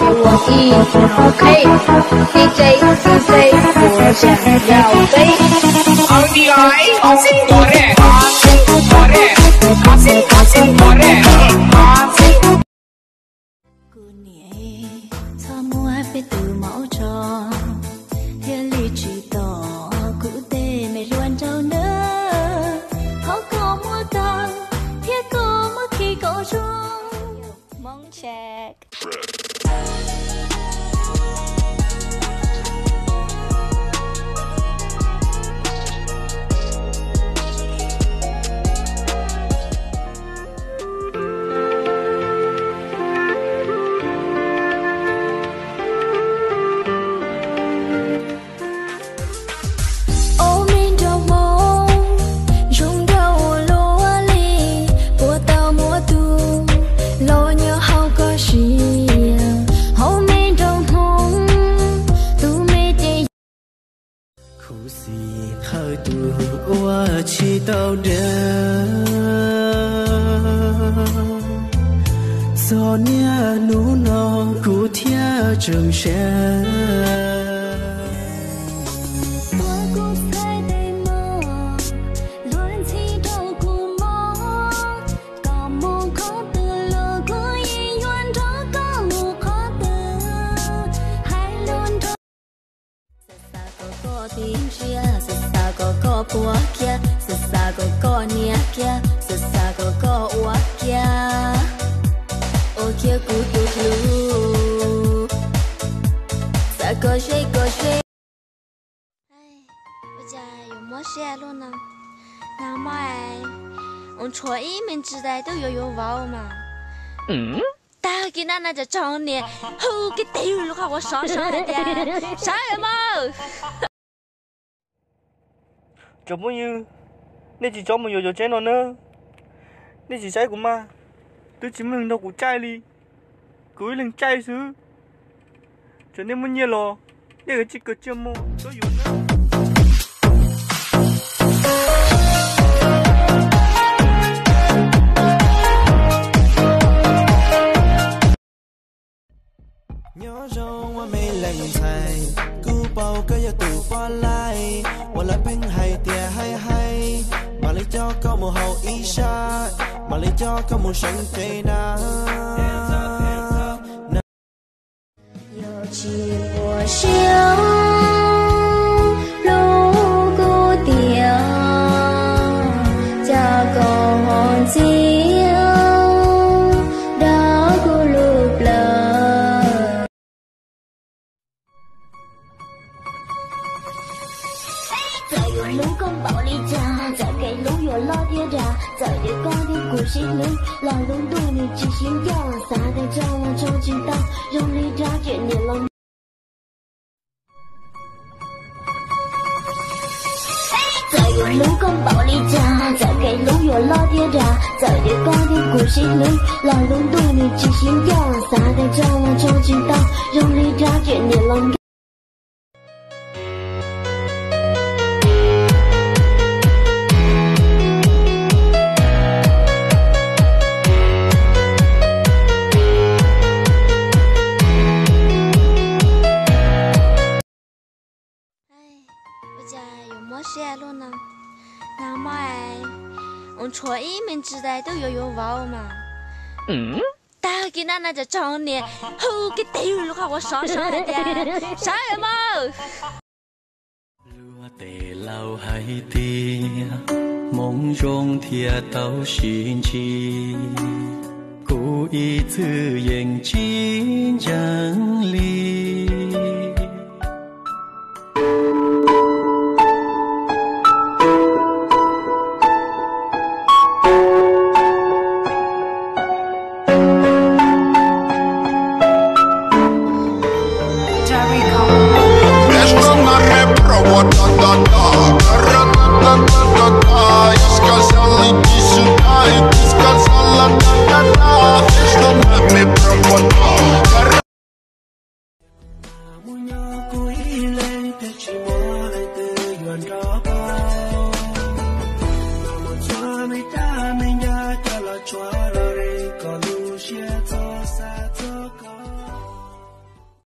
Ua ib, ok, D J, D J, ua zam yau peb. Kuv niam, txhob muab peb tus maum tso, thiaj li tsis tom kuv tej me hluas nraug nawb. Qhov koj muab tag, thiab koj muab khi kom zoo. Hmoob check. Ob me nraug Hmoob zoo nkauj ua luaj li, puas tau muab tus los nyob hauv koj siab. Hauv me nraug Hmoob, tus me ces khuv xim qhawv tus ua tsis tau dag. Txog niaj hnub no kuv thiaj tseem sab. Ua kuv txhais tes mos, luag ntxhi rau kuv mob. Koj mus qhov twg los kuv yeej yuav nrog koj mus qhov twg. Hais lus nrog xav xav kom koj tiv ntsiag, xav xav kom koj puas kiag, xav xav kom koj niam kiag, xav xav kom koj ua kiag, ua kiag kuv tus hlub. Xav kom ze kom ze. Ua cas yuav mob siab luaj no? Nag hmo es ua tshuav ib me ntsis tas twb yuav yuav vauv mas. Tag kis na na tsam tsaug niam hu kiag tig lub qhov quav sov sov hais tias sawv mas. Cov phooj ywg, nej tsis txhob mus yuav cov tsheb no nawb. Nej tsis saib kuv mas, twb tsis muaj neeg nrog kuv caij li, kuv ib leeg caij xwb. Tsuav nej muaj nyiaj los nej kav tsij kawg tsiaj mog, txhob yuav nawb. Nyob zoo ua me leej ntxhais, kuv paub koj yog tus poj laib uas lawv pheej hais tias haib haib, mam li coj koj mus haus ib sab, mam li coj koj mus seev tsev na. Yog tsis muaj siab hlub kuv tiag, cas koj ho ntxias dag kuv lub plawv. Txawm yuav hlub koj npaum li cas, txawm kev hlub yuav loj thiab dav, txawm tias koj thiab kuv sib hlub, los lub ntuj nws tsis sib ncoj, xav tias tso los tso tsis tau, zoo li rab riam niam los. Txawm yuav hlub koj npaum li cas, txawm kev hlub yuav loj thiab dav, txawm tias koj thiab kuv sib hlub, los lub ntuj nws tsis sib ncoj, xav tias tso los tso tsis tau, zoo li rab riam niam los nkag. Ua cas yuav mob siab luaj no? Nag hmo es ua tshuav ib me ntsis tas twb yuav yuav vauv mas. Tag kis na na tsam tsaug niam hu kiag tig lub qhov quav sov sov hais tias sawv mas. Luag tej laus hais tias hmoov zoo thiaj tau sib ntsib, kuv ib txwm yeej tsis ntseeg li.